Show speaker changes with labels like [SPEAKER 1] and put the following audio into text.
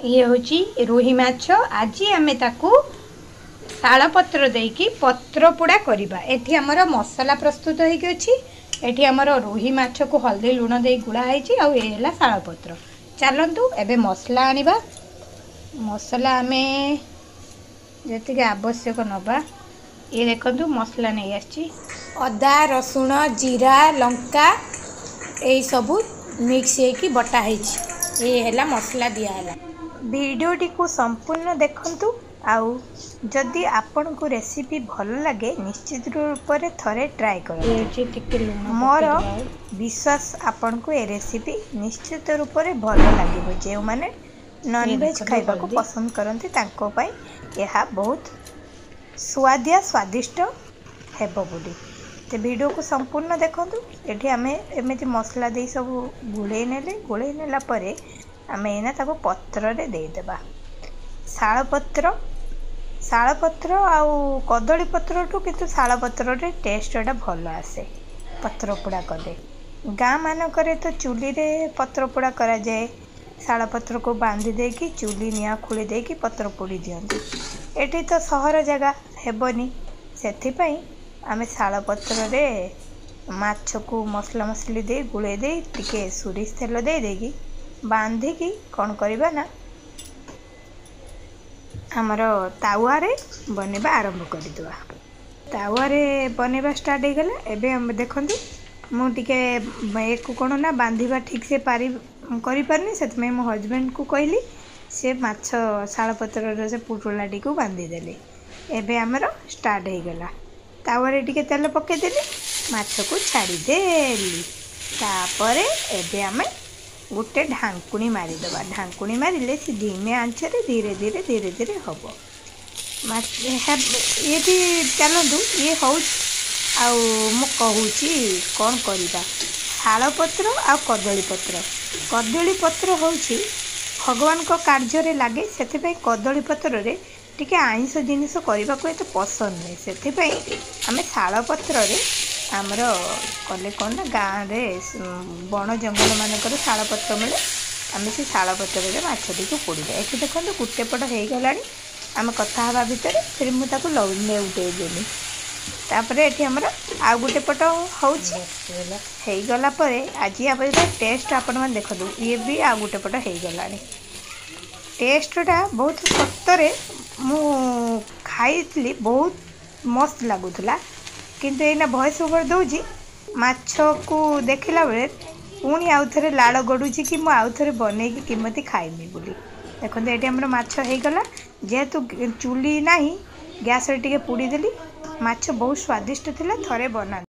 [SPEAKER 1] ଇଏ ହେଉଛି ରୋହି ମାଛ। ଆଜି ଆମେ ତାକୁ ଶାଳପତ୍ର ଦେଇକି ପତ୍ରପୋଡ଼ା କରିବା। ଏଠି ଆମର ମସଲା ପ୍ରସ୍ତୁତ ହେଇକି ଅଛି। ଏଠି ଆମର ରୋହି ମାଛକୁ ହଳଦୀ ଲୁଣ ଦେଇ ଗୁଳା ହେଇଛି, ଆଉ ଏ ହେଲା ଶାଳପତ୍ର। ଚାଲନ୍ତୁ ଏବେ ମସଲା ଆଣିବା। ମସଲା ଆମେ ଯେତିକି ଆବଶ୍ୟକ ନେବା। ଇଏ ଦେଖନ୍ତୁ, ମସଲା ନେଇ ଆସିଛି। ଅଦା, ରସୁଣ, ଜିରା, ଲଙ୍କା ଏଇସବୁ ମିକ୍ସ ହେଇକି ବଟା ହେଇଛି। ଇଏ ହେଲା ମସଲା ଦିଆହେଲା। ଭିଡ଼ିଓଟିକୁ ସମ୍ପୂର୍ଣ୍ଣ ଦେଖନ୍ତୁ, ଆଉ ଯଦି ଆପଣଙ୍କୁ ରେସିପି ଭଲ ଲାଗେ ନିଶ୍ଚିତ ରୂପରେ ଥରେ ଟ୍ରାଏ କରନ୍ତୁ।
[SPEAKER 2] ଟିକେ ଲୁଣ।
[SPEAKER 1] ମୋର ବିଶ୍ୱାସ, ଆପଣଙ୍କୁ ଏ ରେସିପି ନିଶ୍ଚିତ ରୂପରେ ଭଲ ଲାଗିବ। ଯେଉଁମାନେ ନନଭେଜ୍ ଖାଇବାକୁ ପସନ୍ଦ କରନ୍ତି, ତାଙ୍କ ପାଇଁ ଏହା ବହୁତ ସୁଆଦିଆ, ସ୍ୱାଦିଷ୍ଟ ହେବ ବୋଲି। ତ ଭିଡ଼ିଓକୁ ସମ୍ପୂର୍ଣ୍ଣ ଦେଖନ୍ତୁ। ଏଠି ଆମେ ଏମିତି ମସଲା ଦେଇ ସବୁ ଗୋଳେଇ ନେଲେ। ଗୋଳେଇ ନେଲା ପରେ ଆମେ ଏଇନା ତାକୁ ପତ୍ରରେ ଦେଇଦେବା, ଶାଳପତ୍ର। ଶାଳପତ୍ର ଆଉ କଦଳୀ ପତ୍ରଠୁ କିନ୍ତୁ ଶାଳପତ୍ରରେ ଟେଷ୍ଟଟା ଭଲ ଆସେ ପତ୍ରପୋଡ଼ା କଲେ। ଗାଁ ମାନଙ୍କରେ ତ ଚୁଲିରେ ପତ୍ରପୋଡ଼ା କରାଯାଏ। ଶାଳପତ୍ରକୁ ବାନ୍ଧି ଦେଇକି, ଚୁଲି ନିଆଁ ଖୋଳି ଦେଇକି ପତ୍ର ପୋଡ଼ି ଦିଅନ୍ତି। ଏଠି ତ ସହର ଜାଗା, ହେବନି। ସେଥିପାଇଁ ଆମେ ଶାଳପତ୍ରରେ ମାଛକୁ ମସଲା ମସଲି ଦେଇ ଗୋଳେଇ ଦେଇ, ଟିକେ ସୋରିଷ ତେଲ ଦେଇ ଦେଇକି ବାନ୍ଧିକି କ'ଣ କରିବା ନା ଆମର ତାୱାରେ ବନେଇବା ଆରମ୍ଭ କରିଦେବା। ତାୱାରେ ବନେଇବା ଷ୍ଟାର୍ଟ ହେଇଗଲା। ଏବେ ଆମେ ଦେଖନ୍ତୁ, ମୁଁ ଟିକେ ଏକୁ କ'ଣ ନା ବାନ୍ଧିବା ଠିକ୍ସେ ପାରି କରିପାରୁନି। ସେଥିପାଇଁ ମୋ ହଜବେଣ୍ଡକୁ କହିଲି, ସେ ମାଛ ଶାଳପତ୍ରର ସେ ପୁଟୁଳାଟିକୁ ବାନ୍ଧିଦେଲେ। ଏବେ ଆମର ଷ୍ଟାର୍ଟ ହେଇଗଲା। ତାୱାରେ ଟିକେ ତେଲ ପକାଇଦେଲି, ମାଛକୁ ଛାଡ଼ିଦେଲି। ତାପରେ ଏବେ ଆମେ ଗୋଟେ ଢାଙ୍କୁଣୀ ମାରିଦେବା। ଢାଙ୍କୁଣୀ ମାରିଲେ ସେ ଧିମେ ଆଞ୍ଚରେ ଧୀରେ ଧୀରେ ଧୀରେ ଧୀରେ ହେବ। ଏଠି ଚାଲନ୍ତୁ, ଇଏ ହେଉଛି ଆଉ ମୁଁ କହୁଛି କ'ଣ କରିବା। ଶାଳପତ୍ର ଆଉ କଦଳୀ ପତ୍ର। କଦଳୀ ପତ୍ର ହେଉଛି ଭଗବାନଙ୍କ କାର୍ଯ୍ୟରେ ଲାଗେ। ସେଥିପାଇଁ କଦଳୀ ପତ୍ରରେ ଟିକେ ଆଇଁଷ ଜିନିଷ କରିବାକୁ ଏତେ ପସନ୍ଦ ନୁହେଁ। ସେଥିପାଇଁ ଆମେ ଶାଳପତ୍ରରେ ଆମର କଲେ କ'ଣ ନା ଗାଁରେ ବଣ ଜଙ୍ଗଲ ମାନଙ୍କରେ ଶାଳପତ୍ର ମିଳେ। ଆମେ ସେ ଶାଳପତ୍ରରେ ମାଛଟିକୁ ପୋଡ଼ିବା। ଏଠି ଦେଖନ୍ତୁ, ଗୋଟେ ପଟ ହେଇଗଲାଣି ଆମେ କଥା ହେବା ଭିତରେ। ଫେର ମୁଁ ତାକୁ ନେଉଟେଇ ଦେଲି। ତାପରେ ଏଠି ଆମର ଆଉ ଗୋଟେ ପଟ ହେଉଛି। ହେଇଗଲା ପରେ ଆଜି ଆମର ଟେଷ୍ଟ ଆପଣମାନେ ଦେଖନ୍ତୁ। ଇଏ ବି ଆଉ ଗୋଟେ ପଟ ହେଇଗଲାଣି। ଟେଷ୍ଟଟା ବହୁତ, ସତରେ ମୁଁ ଖାଇଥିଲି, ବହୁତ ମସ୍ତ ଲାଗୁଥିଲା। କିନ୍ତୁ ଏଇନା ଭଏସ୍ ଓଭର୍ ଦେଉଛି, ମାଛକୁ ଦେଖିଲା ବେଳେ ପୁଣି ଆଉ ଥରେ ଲାଳ ଗଡ଼ୁଛି କି ମୁଁ ଆଉ ଥରେ ବନେଇକି କେମିତି ଖାଇମି ବୋଲି। ଦେଖନ୍ତୁ, ଏଠି ଆମର ମାଛ ହେଇଗଲା। ଯେହେତୁ ଚୁଲି ନାହିଁ, ଗ୍ୟାସ୍ରେ ଟିକେ ପୋଡ଼ିଦେଲି। ମାଛ ବହୁତ ସ୍ୱାଦିଷ୍ଟ ଥିଲା, ଥରେ ବନାନ୍ତୁ।